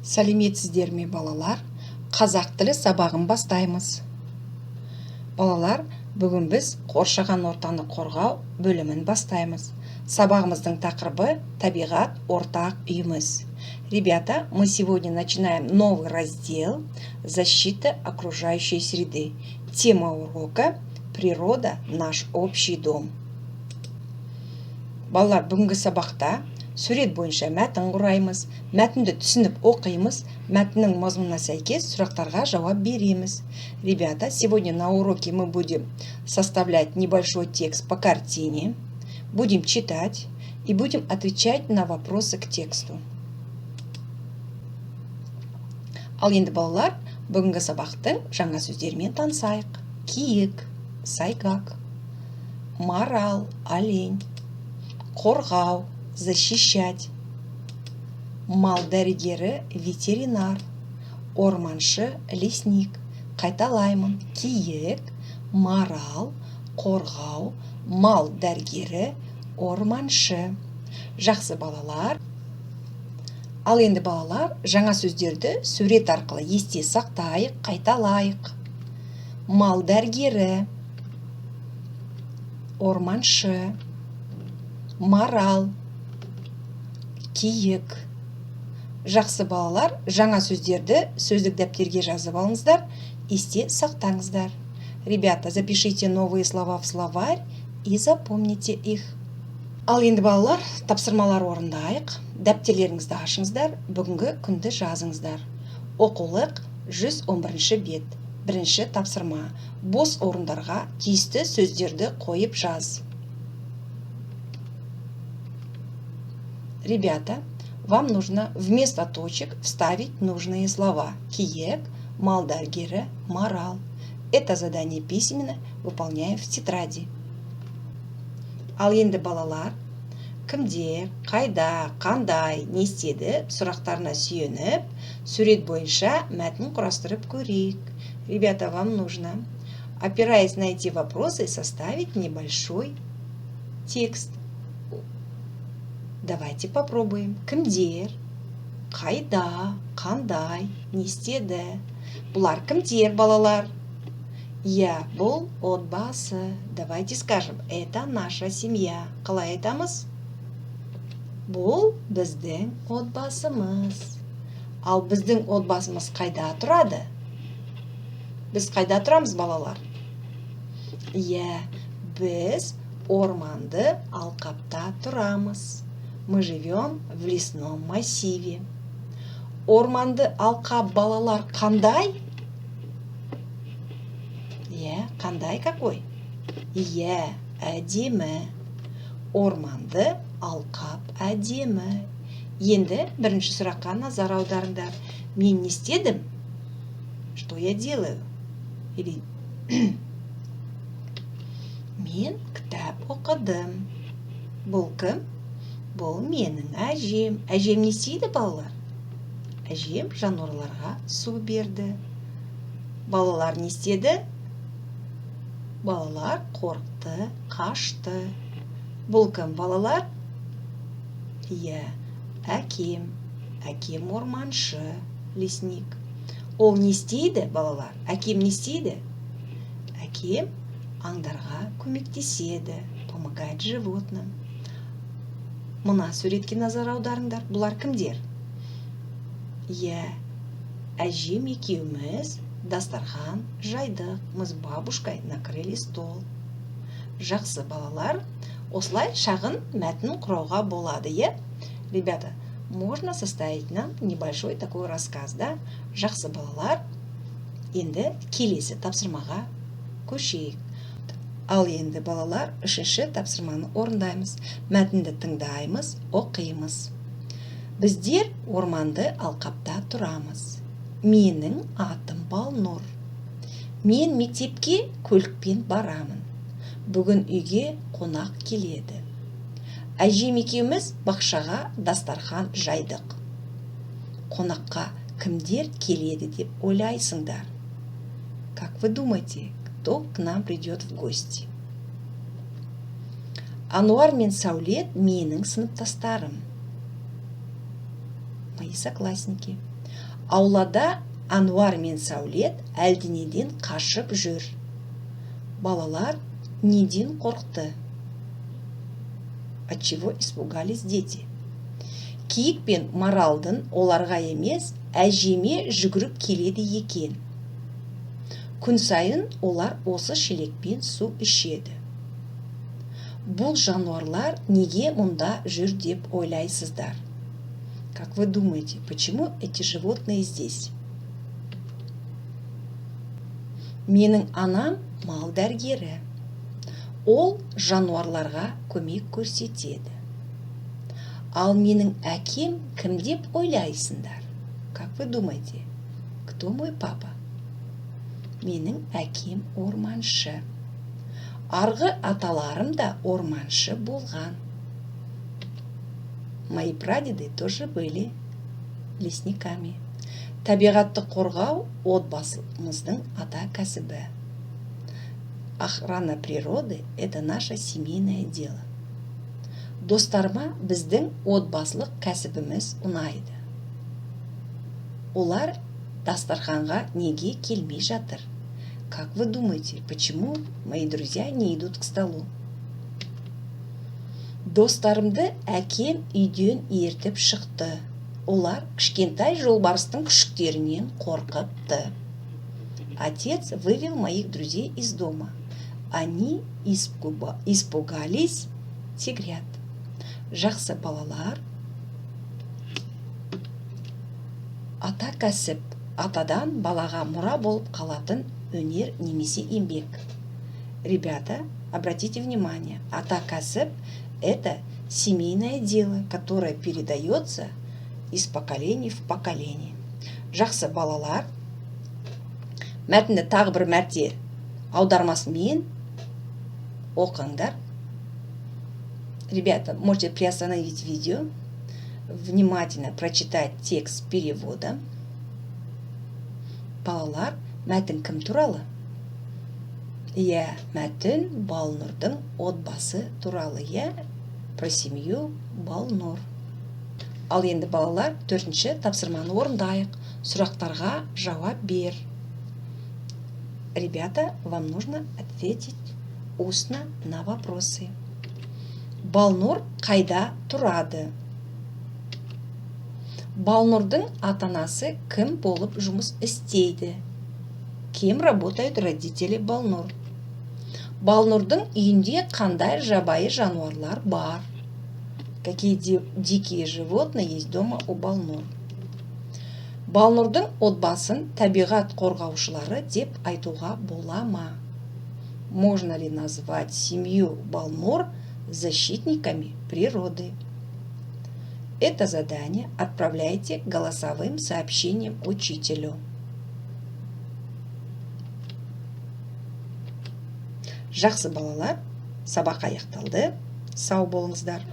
Сәлеметсіздер ме, балалар! Қазақ тілі сабағын бастаймыз. Балалар, бүгін біз қоршаған ортаны қорғау бөлімін бастаймыз. Сабағымыздың тақырыбы: табиғат – ортақ үйіміз. Ребята, мы сегодня начинаем новый раздел «Защита окружающей среды». Тема урока: «Природа – наш общий дом». Балалар, бүгінгі сабақта сурет бойынша мәтін құраймыз, мәтінді түсініп оқимыз, мәтіннің мазмұнына сәйкес сұрақтарға жауап береміз. Ребята, сегодня на уроке мы будем составлять небольшой текст по картине, будем читать и будем отвечать на вопросы к тексту. Ал енді, балалар, бүгінгі сабақтың жаңа сөздерімен танысайық. Киік – сайгак, марал – олень, қорғау – защищать, мал дәрігері – ветеринар, орманшы – лесник. Қайталаймын: киік, марал, қорғау, мал дәрігері, орманшы. Жақсы, балалар. Ал енді, балалар, жаңа сөздерді сурет арқылы есте сақтайық, қайталайық. Мал дәрігері, орманшы, марал, киік. Жақсы, балалар, жаңа сөздерді сөздік дәптерге жазып алыңыздар, есте сақтаңыздар. Ребята, запишите новые слова в словарь и запомните их. Ал енді, балалар, тапсырмалар орындайық. Дәптерлеріңізді ашыңыздар, бүгінгі күнді жазыңыздар. Оқулық, 111 бет. Бірінші тапсырма: бос орындарға тиісті сөздерді қойып жаз. Ребята, вам нужно вместо точек вставить нужные слова: киік, мал дәрігері, марал. Это задание письменно выполняем в тетради. Ал енді, балалар, кімдер, қайда, қандай, не істеді сұрақтарына сүйеніп, сурет бойынша мәтін құрастырып көрейік. Ребята, вам нужно, опираясь на эти вопросы, составить небольшой текст. Давайте попробуем. Кімдер, қайда, қандай, не істеді? Бұлар кімдер, балалар? Иә, бұл отбасы. Давайте скажем: это наша семья. Қалай айтамыз? Бұл біздің отбасымыз. Ал біздің отбасымыз қайда тұрады? Біз қайда тұрамыз, балалар? Иә, біз орманды алқапта тұрамыз. Мы живем в лесном массиве. Орманды алқап, балалар, қандай? Иә, қандай, какой? Иә, әдемі. Орманды алқап әдемі. Енді бірінші сұраққа назар аударыңдар. Мен не істедім? Что я делаю? Или мен кітап оқыдым. Бұл кім? Бұл менің әжем. Әжем не істейді, балалар? Әжем жануарларға су берді. Балалар не істеді? Балалар қорықты, қашты. Бұл кім, балалар? Иә, әкем. Әкем орманшы, лесник. Ол не істейді, балалар? Әкем не істейді? Әкем аңдарға көмектеседі, помогает животным. Мына суретке назар аударыңдар. Бұлар кімдер? Иә, әжем екеуміз дастархан жайдық. Мы с бабушкой накрыли стол. Жақсы, балалар, осылай шағын мәтін құрауға болады, иә. Ребята, можно составить нам небольшой такой рассказ, да? Жақсы, балалар, енді келесі тапсырмаға көшейік. Ал енді, балалар, үшінші тапсырманы орындаймыз. Мәтінді тыңдаймыз, оқимыз. Біздер орманды алқапта тұрамыз. Менің атым Балнұр. Мен мектепке көлікпен барамын. Бүгін үйге қонақ келеді. Әжем екеуміз бақшаға дастархан жайдық. Қонаққа кімдер келеді деп ойлайсыңдар? Как вы думаете, кто к нам придет в гости? Ануар мен Сәулет менің сыныптастарым, мои соклассники. Аулада Ануар мен Сәулет әлденеден қашып жүр. Балалар неден қорқты? От чего испугались дети? Киік пен маралдың оларға емес, әжеме жүгіріп келеді екен. Күн сайын олар осы шелекпен су ішеді. Бұл жануарлар неге мұнда жүр деп ойлайсыздар? Как вы думаете, почему эти животные здесь? Менің анам мал дәрігері. Ол жануарларға көмек көрсетеді. Ал менің әкем кім деп ойлайсыңдар? Как вы думаете, кто мой папа? Менің әкем орманшы. Арғы аталарым да орманшы болған. Мои прадеды тоже были лесниками. Табиғатты қорғау отбасымыздың ата кәсібі. Охрана природы – это наше семейное дело. Достарыма біздің отбасылық кәсібіміз ұнайды. Олар дастарханға неге келмей жатыр? Как вы думаете, почему мои друзья не идут к столу? Достарымды әкем үйден ертіп шықты. Олар кішкентай жолбарыстың күшіктерінен қорқыпты. Отец вывел моих друзей из дома. Они испугались тигрят. Жақсы, балалар. Ата кәсіп атадан балаға мұра болып қалатын өнер немесе еңбек. Ребята, обратите внимание, ата кәсіп – это семейное дело, которое передается из поколения в поколение. Жақсы, балалар, мәтінді тағы бір мәрте аудармасымен оқыңдар. Ребята, можете приостановить видео, внимательно прочитать текст перевода. Балалар, мәтін кім туралы? Иә, мәтін Балнұрдың отбасы туралы, иә, про семью Балнұр. Ал енді, балалар, төртінші тапсырманы орындайық. Сұрақтарға жауап бер. Ребята, вам нужно ответить устно на вопросы. Балнұр қайда тұрады? Балнұрдың ата-анасы кім болып жұмыс істейді? Кем работают родители Балнұр? Балнұрдың үйінде қандай жабайы жануарлар бар? Какие дикие животные есть дома у Балнур? Балнұрдың отбасын табиғат қорғаушылары деп айтуға бола ма? Можно ли назвать семью Балнур защитниками природы? Это задание отправляйте голосовым сообщением учителю. Жақсы, балалар, сабақ аяқталды. Сау болыңыздар.